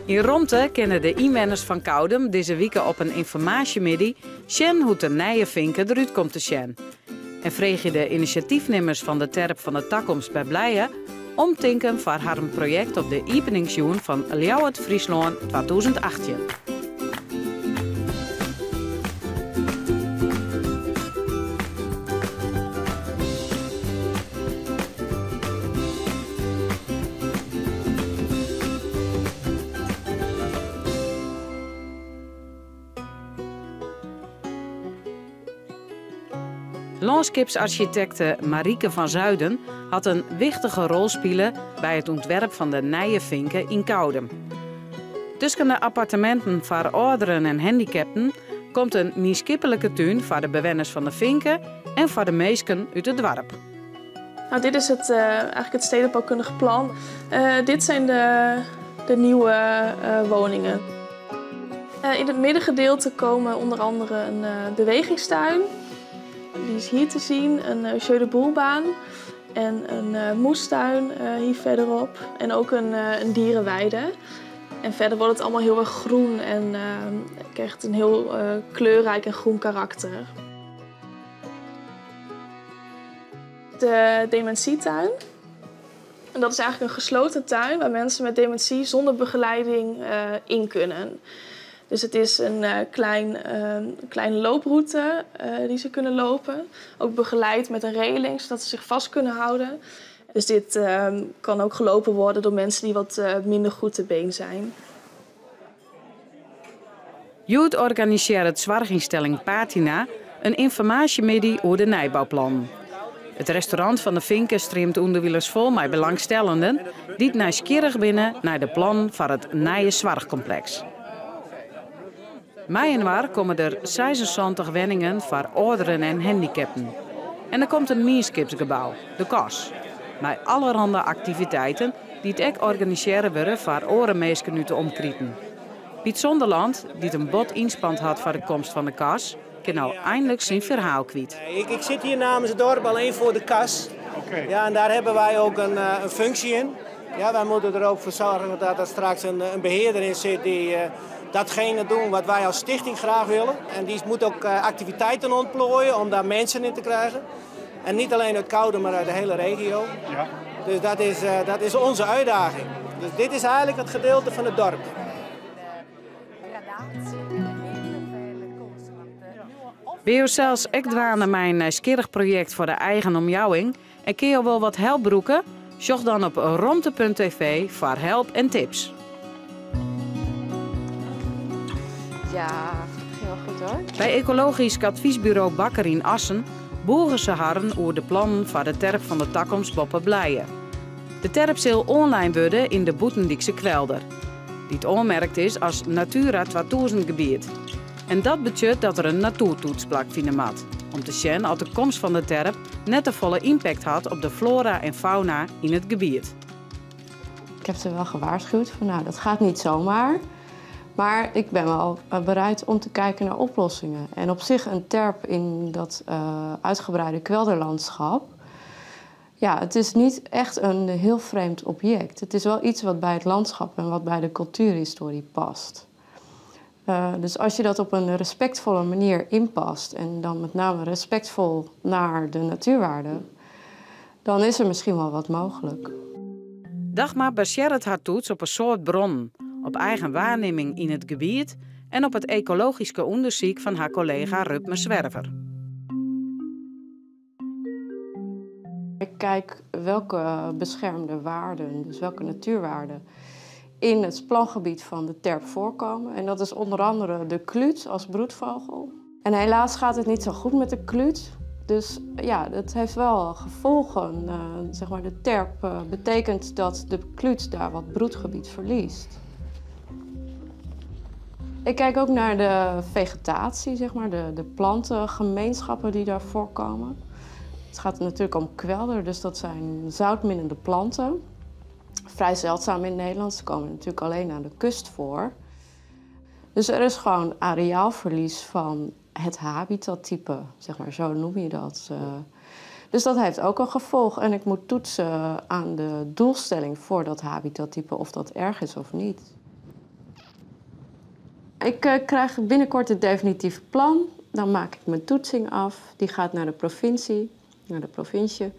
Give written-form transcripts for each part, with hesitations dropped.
Yn Romte kinne de ynwenners fan Koudum dizze wike op in ynformaasjemiddei sjen hoe't de nije Finke derút komt te sjen. En freegje de inisjatyfnimmers fan de Terp fan de Takomst by Blije omtinken foar harren projekt op de iepeningsjûn fan Ljouwert-Fryslân 2018. Lânskipsarsjitekte Marieke van Zuiden hat in wichtige rol spile by it ûntwerp fan de nije Finke yn Koudum. Tusken de apparteminten foar âlderen en handikapten komt in mienskiplike tún foar de bewenners fan de Finke en foar de minsken út it doarp. Nou, dit is het, eigenlijk het stedenbouwkundig plan. Dit zijn de nieuwe woningen. In het middengedeelte komen onder andere een bewegingstuin. Die is hier te zien, een jeu de boelbaan en een moestuin hier verderop. En ook een dierenweide. En verder wordt het allemaal heel erg groen en krijgt het een heel kleurrijk en groen karakter. De dementietuin. En dat is eigenlijk een gesloten tuin waar mensen met dementie zonder begeleiding in kunnen. Dus het is een kleine looproute die ze kunnen lopen. Ook begeleid met een reling, zodat ze zich vast kunnen houden. Dus dit kan ook gelopen worden door mensen die wat minder goed te been zijn. Hjoed organisearret soarchynstelling Patina in ynformaasjemiddei oer de nijbouplannen. It restaurant fan de Finke streamt ûnderwilens fol mei belangstellenden dy't nijsgjirrich binne nei de plannen foar it nije soarchkompleks. Mei-inoar komme der 76 wenningen foar âlderen en handikapten. En der komt in mienskipsgebou, de Kas, mei allerhande aktiviteiten dy't ek organisearre wurde foar oare minsken út de omkriten. Piet Zonderland, dy't in bot ynspand hat foar de komst fan de Kas, kin no einlik syn ferhaal kwyt. Ik zit hier namens het dorp alleen voor de kas. Ja, en daar hebben wij ook een functie in. Ja, wij moeten er ook voor zorgen dat er straks een beheerder in zit die datgene doen wat wij als stichting graag willen. En die moet ook activiteiten ontplooien om daar mensen in te krijgen. En niet alleen uit Koudum, maar uit de hele regio. Dus dat is onze uitdaging. Dus dit is eigenlijk het gedeelte van het dorp. Binne jo sels ek dwaande mei in nijsgjirrich projekt foar de eigen omjouwing en kinne jo wol wat help brûke? Sjoch dan op romte.tv foar help en tips. Ja, ging wel goed hoor. By ekologysk advysburo Bakker yn Assen bûge se harren oer de plannen foar de terp fan de takomst boppe Blije. De terp sil oanlein wurde yn de bûtendykse kwelder, dy't oanmerkt is as Natura 2000 gebiet. En dat betsjut dat der in natoertoets plakfine moat, om te sjen oft de komst fan de terp net te folle ympakt hat op de flora en fauna yn it gebiet. Ik heb ze wel gewaarschuwd van nou, dat gaat niet zomaar. Maar ik ben wel bereid om te kijken naar oplossingen. En op zich een terp in dat uitgebreide kwelderlandschap. Ja, het is niet echt een heel vreemd object. Het is wel iets wat bij het landschap en wat bij de cultuurhistorie past. Dus als je dat op een respectvolle manier inpast en dan met name respectvol naar de natuurwaarden, dan is er misschien wel wat mogelijk. Dagmar basearret har toets op in soad bronnen, op eigen waarnimming yn it gebiet en op it ekologyske ûndersyk fan har kollega Rutmer Zwerver. Ik kijk welke beschermde waarden, dus welke natuurwaarden, in het plangebied van de terp voorkomen. En dat is onder andere de kluut als broedvogel. En helaas gaat het niet zo goed met de kluut. Dus dat heeft wel gevolgen. De terp betekent dat de kluut daar wat broedgebied verliest. Ik kijk ook naar de vegetatie, de plantengemeenschappen die daar voorkomen. Het gaat natuurlijk om kwelder, dus dat zijn zoutminnende planten. Vrij zeldzaam in Nederland, ze komen natuurlijk alleen aan de kust voor. Dus er is gewoon areaalverlies van het habitattype, zo noem je dat. Dus dat heeft ook een gevolg en ik moet toetsen aan de doelstelling voor dat habitattype of dat erg is of niet. Ik eh, krijg binnenkort het definitieve plan. Dan maak ik mijn toetsing af. Die gaat naar de provincie, naar de provincie.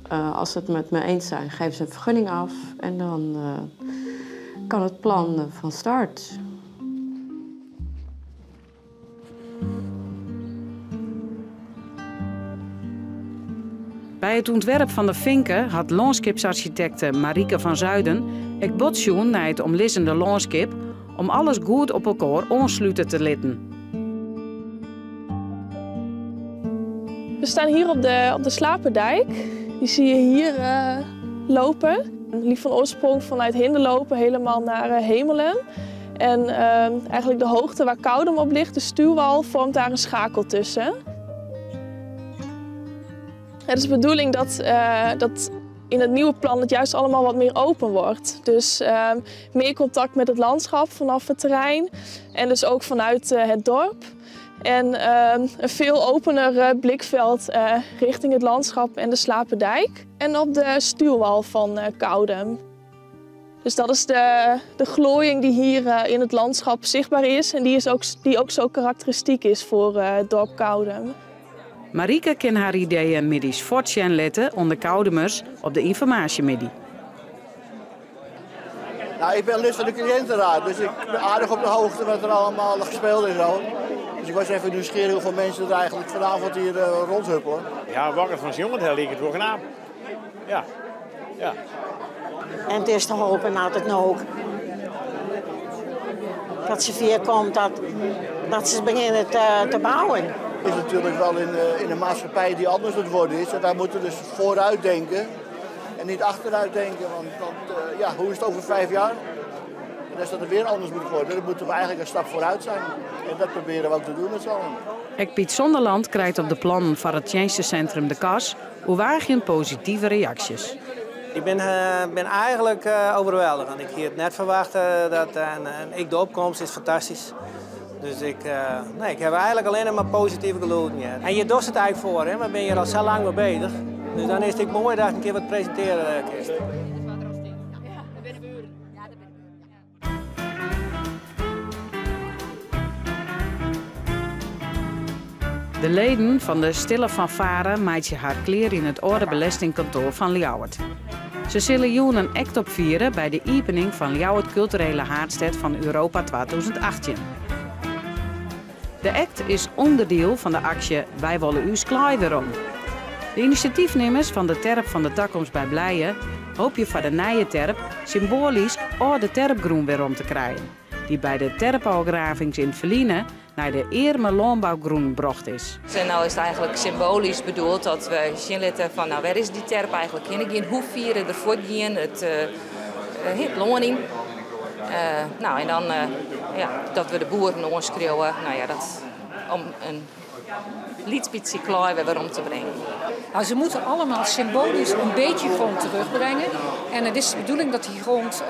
Eh, als ze het met me eens zijn, geven ze een vergunning af. En dan eh, kan het plan van start. By it ûntwerp fan de Finke hat lânskipsarchitecte Marieke van Zuiden ek bot sjoen nei it omlizzende lânskip om alles goed op elkoar oanslute te litten. We staan hier op de Slaperdijk. Die zie je hier lopen. Die van oorsprong vanuit Hindeloopen helemaal naar Hemelum. En eigenlijk de hoogte waar Koudum op ligt, de stuwwal, vormt daar een schakel tussen. Het is de bedoeling dat in het nieuwe plan het juist allemaal wat meer open wordt. Dus meer contact met het landschap vanaf het terrein en dus ook vanuit het dorp. En een veel opener blikveld richting het landschap en de Slaperdijk. En op de stuwwal van Koudum. Dus dat is de glooiing die hier in het landschap zichtbaar is en die ook zo karakteristiek is voor het dorp Koudum. Marieke kin har ideeën middeis fuortsjen litte oan de Koudumers op de ynformaasjemiddei. Nou, ik ben lid van de cliëntenraad, dus ik ben aardig op de hoogte wat er allemaal gespeeld is. Al. Dus ik was even nieuwsgierig hoeveel mensen er eigenlijk vanavond hier rondhuppelen. Ja, wakker van jongen, daar ligt het wel knap. Ja. Ja. En het is te hopen dat het nou ook dat ze weer komt, dat ze beginnen te bouwen. Het is natuurlijk wel in een maatschappij die anders aan het worden is. En wij moeten dus vooruit denken en niet achteruit denken. Want hoe is het over 5 jaar? En als dat er weer anders moet worden, dan moeten we eigenlijk een stap vooruit zijn. En dat proberen we ook te doen met z'n allen. Ek Piet Zonderland krijgt op de plannen van het tjinstecentrum De Kas oerwaagjen positieve reacties. Ik ben eigenlijk overweldigend. Ik had het net verwacht dat en ik de opkomst is fantastisch. Dus ik heb eigenlijk alleen maar positieve geluiden. Ja. En je doet het eigenlijk voor, hè, maar ben je er al zo lang mee bezig. Dus dan is het mooi dat ik een keer wat presenteren, Kirst. De leden van de Stille Fanfare meitsje har klear yn it âlde belestingkantoar fan Ljouwert. Se sille jûn in act opfiere by de iepening fan Ljouwert Kulturele Haadstêd fan Europa 2018. De act is ûnderdiel fan de aksje Wy wolle ús klaai werom. De inisjatyfnimmers fan de Terp fan de Takomst by Blije hoopje foar de nije terp symboalysk âlde terpgrûn werom te krijen, dy't by de terpôfgravings yn it ferline nei de earme lânbougrûn brocht is. En nou is het eigenlijk symbolisch bedoeld dat we zien litte van, nou, waar is die terp eigenlijk heen gaan, hoe vieren ervoor gaan, het loon in. En dan dat we de boeren oanskriuwen, dat om in lyts bytsje klaai wer werom te bringen. Ze moeten allemaal symbolisch een beetje grond terugbrengen. En het is de bedoeling dat die grond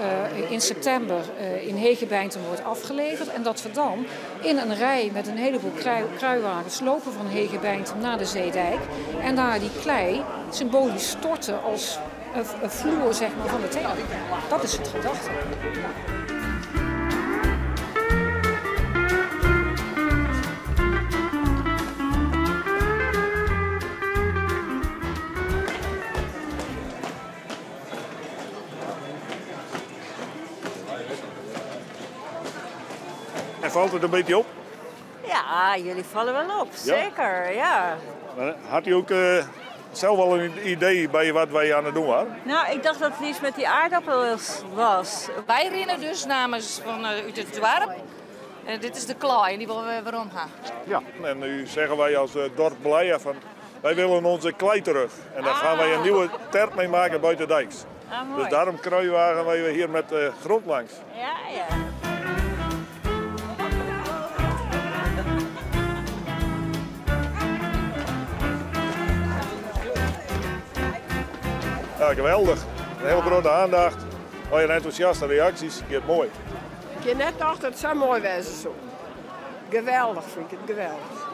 in september in Hegebeintum wordt afgeleverd. En dat we dan in een rij met een heleboel kruiwagens lopen van Hegebeintum naar de Zeedijk. En daar die klei symbolisch storten als een vloer van de terp. Dat is het gedachte. En valt het een beetje op? Ja, jullie vallen wel op, Ja? zeker, ja. Maar had u ook zelf al een idee bij wat wij aan het doen waren? Ik dacht dat het iets met die aardappels was. Wij rennen dus namens van uit het dorp. En dit is de klaai en die willen we weer omgaan. Ja, en nu zeggen wij als dorp Blije van wij willen onze klei terug. En daar gaan wij een nieuwe terp mee maken buiten dijks. Mooi. Dus daarom kruiwagen wij hier met grond langs. Ja, ja. Ja, geweldig. Een hele grote aandacht. Al je enthousiaste reacties, het mooi. Ik heb net gedacht dat het zo mooi was. Zo. Geweldig vind ik het, geweldig.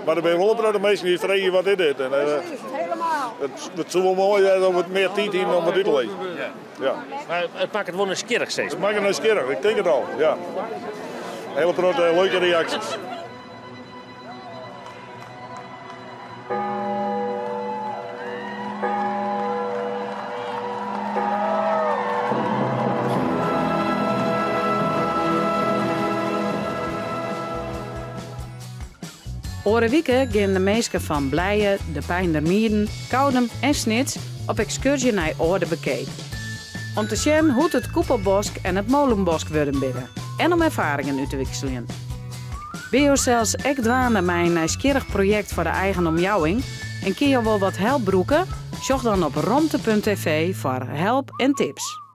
Maar er zijn wel een de mensen die vragen wat is dit? En Precies, helemaal. Het zou wel mooi zijn om het meer tijd in om het uit te lezen. Ja. Ja. Maar het maakt het wel een skierig steeds. Het maakt het een skierig, ik denk het al, ja. Hiele protte leuke reaksjes. Oare wike gean de minsken fan Blije, De Peinder Mieden, Koudum en Snits op ekskurzje nei Alde Bekeap. Om te sjen hoe't it Koepelbosk en it Molenbosk wurden binne en om erfaringen út te wikseljen. Binne jo sels ek dwaande mei in nijsgjirrich projekt foar de eigen omjouwing en kinne jo wol wat help brûke? Sjoch dan op romte.tv foar help en tips.